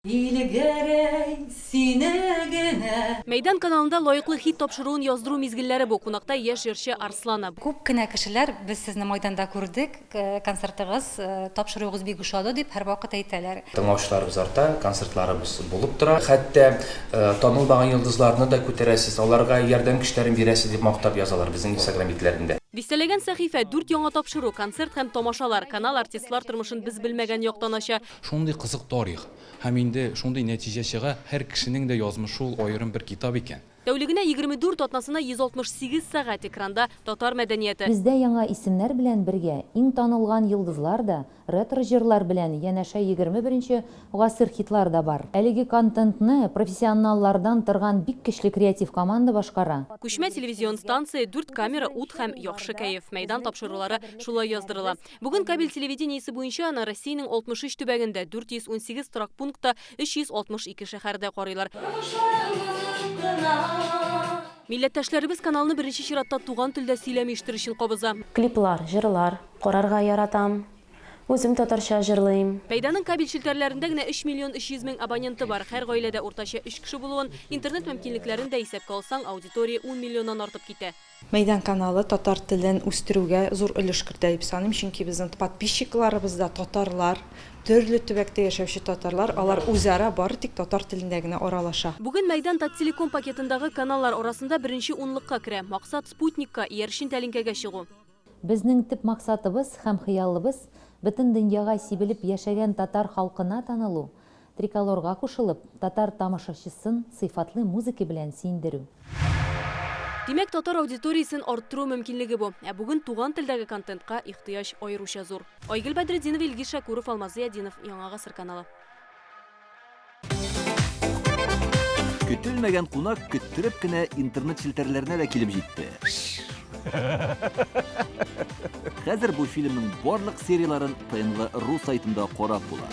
Илгәрәй, сине генә. Мәйдан каналында лаеклы хит тапшыруын яздыру мизгелләре бу. Кунакта яшь җырчы Арслана. Күп кенә кешеләр, без сезне Майданда күрдек, концертыгыз, тапшыруыгыз бик ошады, дип һәрвакыт әйтәләр. Тыңлаучыларыбыз арта, концертларыбыз булып тора. Хәтта танылмаган йолдызларны да күтәрәсез, аларга ярдәм көчләрен бирәсез, дип мактап язалар безнең Инстаграм битләрендә. Дистәләгән сәхифә, дүрт яңа тапшыру, концерт һәм тамашалар, канал артистлар тормышын без белмәгән яктан ача. Шундый кызык тарих. Һәм инде шундый нәтиҗә чыга, һәр кешенең дә язмышы ул аерым бер китап икән. Тәүлегенә 24, атнасына 168 сәгать экранда татар мәдәнияте. Бездә яңа исемнәр белән бергә иң танылган йолдызлар да, ретро җырлар белән янәшә 21 нче гасыр хитлар да бар. Әлеге контентны профессионаллардан торган бик көчле креатив команда башкара. Күчмә телевизион станция, дүрт камера, ут һәм яхшы кәеф. Мәйдан тапшырулары шулай яздырыла. Бүген кабель телевидениесе буенча аны Россиянең 63 төбәгендә, 418 торак пунктта, 362 шәһәрдә карыйлар. Милләттәшләребез каналны беренче чиратта туган телдә сөйләм ишетер өчен кабыза. Клиплар, җырлар карарга яратам. Үзем татарча җырлыйм. Мәйданның кабель челтәрләрендә генә 3 миллион 300 мең абоненты бар. Һәр гаиләдә уртача өч кеше булуын, интернет мөмкинлекләрен дә исәпкә алсаң, аудитория ун миллионнан артып китә. Мәйдан каналы татар телен үстерүгә зур өлеш кертә дип саныйм, чөнки безнең подписчикларыбыз да татарлар, төрле төбәктә яшәүче татарлар, алар үзара бары тик татар телендә генә аралаша. Бүген Мәйдан Таттелеком пакетындагы каналлар арасында беренче унлыкка керә. Максат, спутникка, иярчен тәлинкәгә чыгу. Безнең төп максатыбыз һәм хыялыбыз, бөтен дөньяга сибелеп яшәгән татар халкына танылу, Триколорга кушылып, татар тамашачысын сыйфатлы музыка белән сөендерү. Димәк, татар аудиториясен арттыру мөмкинлеге бу. Ә бүген туган телдәге контентка ихтыяҗ аеруча зур. Айгөл Бәдретдинова, Илгиз Шәкүров, Алмаз Зыятдинов, Яңа Гасыр каналы. Көтелмәгән кунак көттереп кенә интернет челтәрләренә дә килеп җитте. Хәзер бу фильмның барлык серияләрен ТНВ.ру сайтында карап була.